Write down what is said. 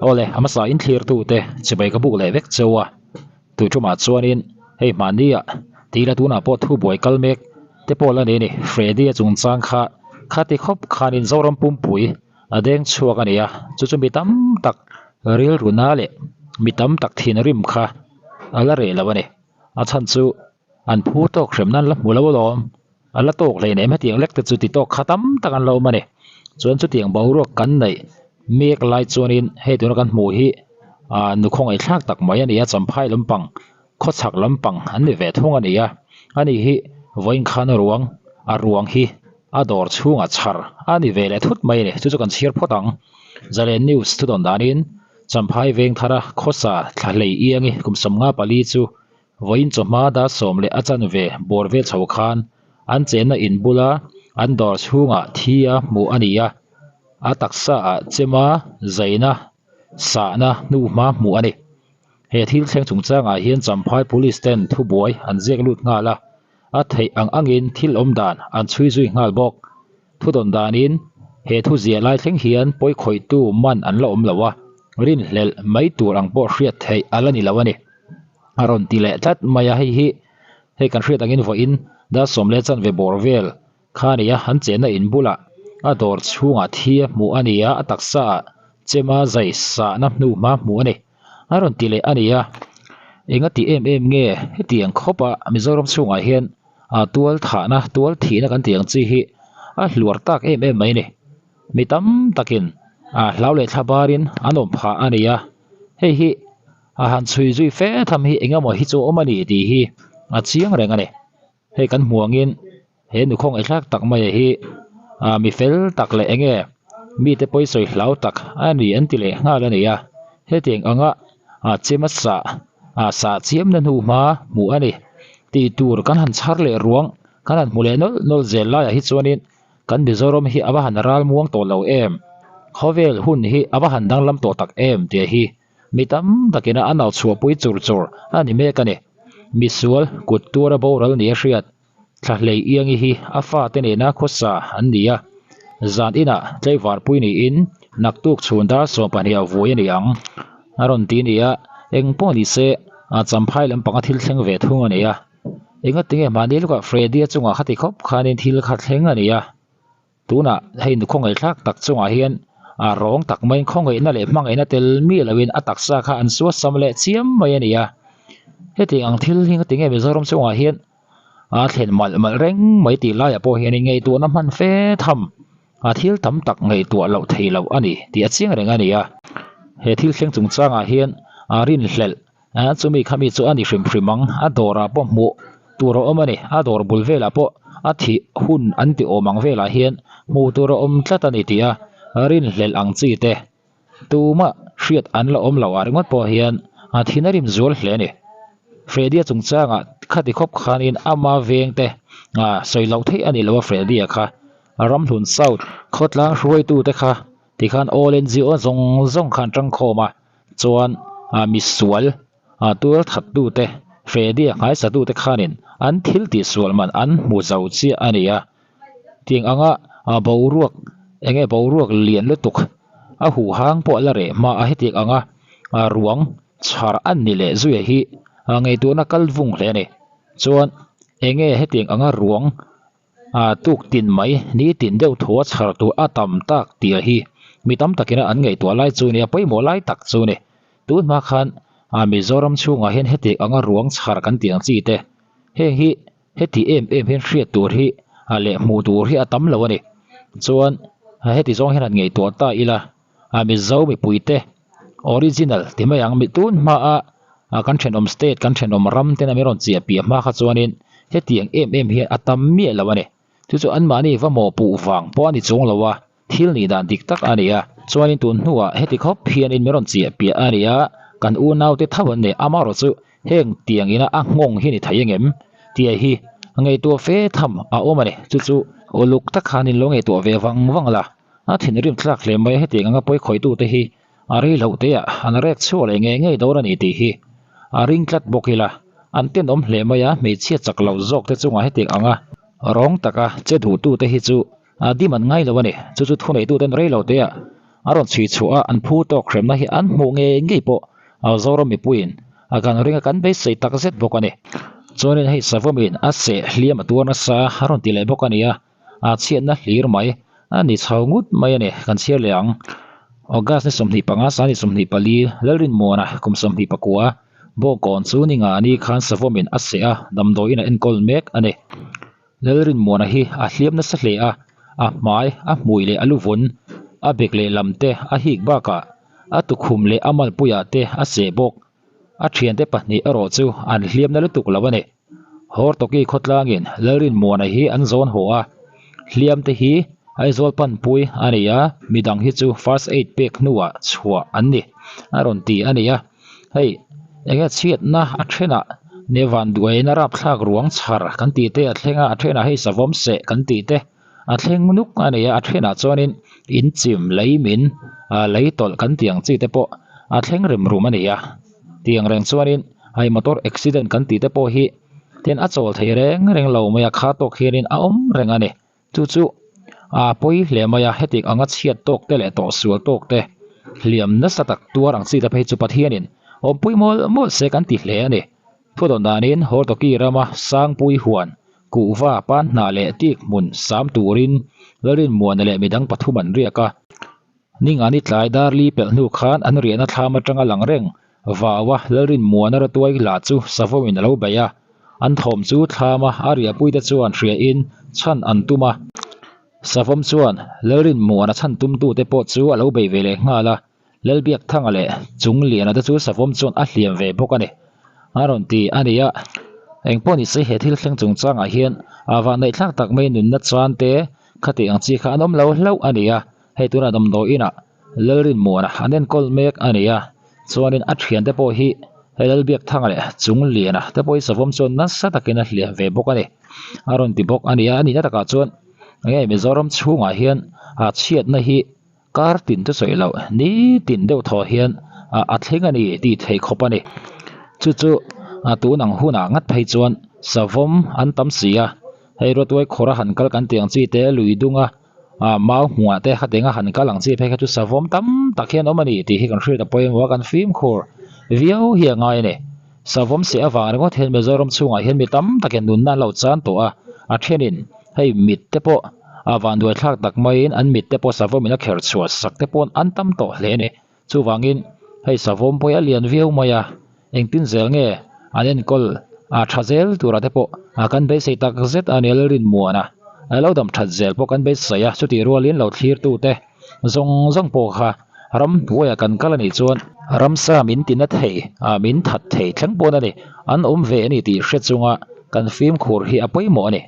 Awle, a hmasa in thlirtute chibai ka buk leh vek cheu a, tui tumah chuanin hei hmahnia tila tunah pawh thubuai kal mek te pawh la ni a ni. Freddy-a chungchang kha khati khawp khanin Zoram pumpui a deng chhuak a ni a, chu chu mi tam tak rilru na leh mi tam tak thinrim kha a la reh lo a ni. A chhan chu an phu tawk hrem nan la hmu lo alawm, a la tawk hlei nem hetiang lek te chu ti tawk kha tam tak an lo awm a ni. Chuan chutiang boruak kan neih mek lai chuanin hei tuna kan hmuh hi ah nu khawngaihthlak tak mai a ni a, champhai lampang khawchhak lampang an ni ve thung a ni a, ani hi vawiin khan ruang a ruang hi a dawr chhungah chhar a ni ve leh thut mai a ni, chu chu kan chhiar phawt ang. Zalen News thudawn danin Champhai Vengthara khawsa thla hlei iangi kum 54 chu vawiin chawhma dar 10 leh a chanve bawr vel chho khan an chenna in bula an dawr chhungah thi a hmuh a ni a, a taksa ah chema zaina sahna hnuhma hmuh a ni. He thil thleng chungchangah hian Champhai Police ten thubuai an ziak lut nghal a, a theih ang angin thil awm dan an chhui zui nghal bawk. Thudawn danin he thu ziah lai thleng hian pawi khawihtu man an la awm lo a, rinhlelh mai tur ang pawh hriat theih a la ni lo a ni. A rawn ti leh tlat mai a, hei hi hei kan hriat angin vawiin dar 10 leh chanve bawr vel kha a ni a, an chenna in bulah a dawr chhungah thi a hmuh a ni a, a taksa ah chema zai sahna hnu hma hmuh a ni. A rawn ti leh a ni a, enga ti em em nge hetiang khawpa Mizoram chhungah hian a tual thahna, tual thihna kan tih ang chi hi a hluar tak em em mai a ni. Mi tam takin a hlau leh thla barin an awm phah a ni a, hei hi a han chhui zui fe tham hi engemaw hi chu a awm a ni tih hi a chiang reng a ni. Hei kan hmu angin he nu khawngaihthlak tak mai hi ah mi fel tak leh eng nge mite pawi sawi hlau tak a ni an ti leh nghal a ni a, hetiang anga ah chema sah ah sah chiamna hnu hma hmuh a ni tih tur kan han chhar leh ruang kan han hmu leh nawlh nawlh zel laiah hi chuanin kan Mizoram hi a va han ral muang tawh lo em, khawvel hun hi a va han danglam tawh tak em tih hi Mi tam takin a nau chhuahpui chur chur a ni mek a ni. Misual kut tuara boral ni a hriat. Thla hlei iangi hi a fate nena khawsa an ni a. Zan inah tlaivarpui niin naktuk chhun dar 12 ah vui a ni ang. A rawn ti ni a, eng pawh ni se a champhai lampang a thil thleng ve thung a ni a. Engatinge mahni lukah Freddy-a chungah khati khawp khanin thil kha thleng a ni a. Tunah hei nu khawngaih thlak tak chungah hian a rawng tak maiin khawngaihna leh hmangaihna tel miah loin a taksa kha an suasam leh chiam mai a ni a. Hetiang ang thil hi ngatinge Mizoram chungah hian a thlen malh malh reng mai tih laiah pawh hian ngaihtuahna hman fe tham a thil tam tak ngaihtuah loh theih loh a ni tih a chiang reng a ni a. He thil thleng chungchangah hian a rinhlelh A chumi kha mi chu a ni hrim hrim ang, a dawrah pawh hmuh tur a awm a ni, a dawr bul velah pawh a thih hun an ti awm ang velah hian hmuh tur a awm tlat a ni tih a rinhlelh ang chi te tumah hriat an la awm loh ah ringawt pawh hian a thin a rim zual hle a ni. Freddy-a chungchangah khati khawp khanin ama veng te sawi loh theih a ni lo a Freddy-a kha Ramhlun South khawtlang hruaitute kha tikhan All NGO zawng zawng khan tangkhawm a. Chuan ah misual ah tual that tute Freddy-a nghaisa tute khanin an thil tih sual man an hmu zo chiah a ni a. Tiang anga ah boruak eng nge boruak lian lutuk a huh hang pawh a la reh hma a hetiang anga ah ruang chhar an ni leh zuia hi ah ngaihtuahna kal vung hle a ni. Chuan eng nge hetiang anga ruang A tuk tin mai, ni tin deuh thu a chhar tur a tam tak tih a hi mi tam takin an ngaihtuah lai chu ni a pawimawh lai tak chu ni. Tun hma khan a Mizoram chhungah hian heti anga ruang chhar kan tih ang chi te, heng hi heti em em hian hriat tur hi a leh hmuh tur hi a tam lo a ni. Chuan heti zawng hian han ngaihtuah ta ila a Mizo mipuite original ti mai ang mi tun hma a kan thenawm state kan thenawm ram ten a min rawn chiah piah hma kha chuanin hetiang em em hian a tam miah lo a ni. Chu chu anmahni va mawhpuh vang pawh a ni chuang lo a, thil nih dan dik tak a ni a. Chuanin tun hnuah heti khawp hianin min rawn chiah piah a ni a, kan unaute tho an nei amaherawh chu heng tiang ina a nghawng hi ni thei engem tih hi ngaihtuah fe tham a awm a ni. Chu chu uluk tak khanin lo ngaihtuah ve vang vang la. A thinrim tlak hle mai hetiang anga pawi khawihtu te hi a rei loh te ah an rek chhuak leh ngei ngei dawn a ni tih hi a ring tlat bawk ila. An tenawm hle mai a, hmeichhia chak lo zawk te chungah hetiang anga rawng taka che duhtu te hi chu a dim an ngai lo a ni. Chu chu thuneitu ten rei lo te ah. A rawn chhui chhuah a, an phu tawk hremna hi an hmuh ngei ngei pawh Zoram mipuiin a kan ring a, kan beisei tak zet bawk a ni. Chuanin hei Savawmin a seh hliam a tuar nasa a rawn ti leh bawk a ni a, a chhiatna hlir mai a ni chho ngut mai a ni, kan chhiar leh ang. August ni 25, Sani 24, Lalrinmuana kum 29, Bawngkawn chu ni nga ni khan Savawmin a seh a, damdawiin a enkawl mek a ni. Lalrinmuana hi a hliam nasa hle a, a hmai, a hmui leh a luvun, a bek leh lam te a hik bakah a tukhum leh a malpuiah te a seh bawk. A thiante pahnih erawh chu an hliam na lutuk lo a ni. Hawrtawki khawtlangin Lalrinmuana hi an zawn haw a, hliam te hi Aizawl panpui a ni a, midang hi chu first aid pek hnuah chhuah an ni a rawn ti a ni a. Hei, enge chhiatna a thenah ne vanduaiin a rapthlak ruang chhar kan tih te a thleng a, a thenah hei savawm seh kan tih te a thleng nuk a ni a, a thenah chuanin inchim lei min ah lei tawlh kan tih ang chi te pawh a thleng rem rum a ni a. Tiang reng chuanin hei motor accident kan tih te pawh hi ten a chawl thei reng reng lo mai a, kha tawk hianin a awm reng a ni. Chu chu a pawi hle mai a, heti anga chhiat tawk te leh tawhsual tawk te hliam nasa tak tuar ang chi te phei chu Pathianin awmpui mawlh mawlh se kan ti hle a ni. Thudawn danin Hawrtawki rama Sangpui huan kuhva pan hnah leh tik hmun sam turin Lalrinmuana leh midang pathum an riak a. Ningani tlai dar li pelh hnu khan an riahna thlam atanga lang reng Vaua Lalrinmuana rawtuai lah chu Savawmin a lo beih a, an thawm chu thlama a riahpuite chuan hriain chhan an tum a. Savawm chuan Lalrinmuana chhan tumtute pawh chu a lo bei ve leh nghal a, Lalbiakthanga leh Chungliana te chu Savawm chuan a hliam ve bawk a ni. A rawn ti a ni a, engpawh ni se he thil thleng chungchangah hian a vanneihthlak tak mai nunna chuan te khati ang chi kha an awm lo hlauh a ni a, hei tunah damdawi inah Lalrinmuana an enkawl mek a ni a, chuanin a thiante pawh hi hei Lalbiakthanga leh Chungliana te pawh hi Savawm chuan nasa takin a hliam ve bawk a ni. A rawn ti bawk a ni a, a nihna takah chuan enge Mizoram chhungah hian a chhiatna hi kar tin chu sawi loh nitin deuh thaw hian a thleng a ni tih theih khawp a ni. Chu chu tun ang hunah ngat phei chuan Savawm an tam si a, hei Rawtuai khawra han kal kan tih ang chi te lui dunga ah mau hmuh ah te khatin a han kal ang chi phei kha chu savawm tam tak hian a awm a ni tih hi kan hriat a pawimawh a kan fimkhur viau hi a ngai a ni. Savawm seh avang ringawt hian Mizoram chhungah hian mi tam takin nunna an lo chan tawh a, a thenin hei mit te pawh a vanduai thlak tak maiin an mit te pawh savawmin a kher chhuah sak te pawh an tam tawh hle a ni. Chuvangin hei savawm pawh hi a lian viau mai a, engtin zel nge an enkawl a tha zel turah te pawh kan beisei tak zet a ni a Lalrinmuan a, lo dam that zel pawh kan beisei a, chutih rualin lo thlirtute zawng zawng pawh kha ramhnuaiah kan kal a nih chuan ramsa min tina thei min that thei thleng pawn a ni, an awm ve a ni tih hre chunga kan fimkhur hi a pawimawh a ni.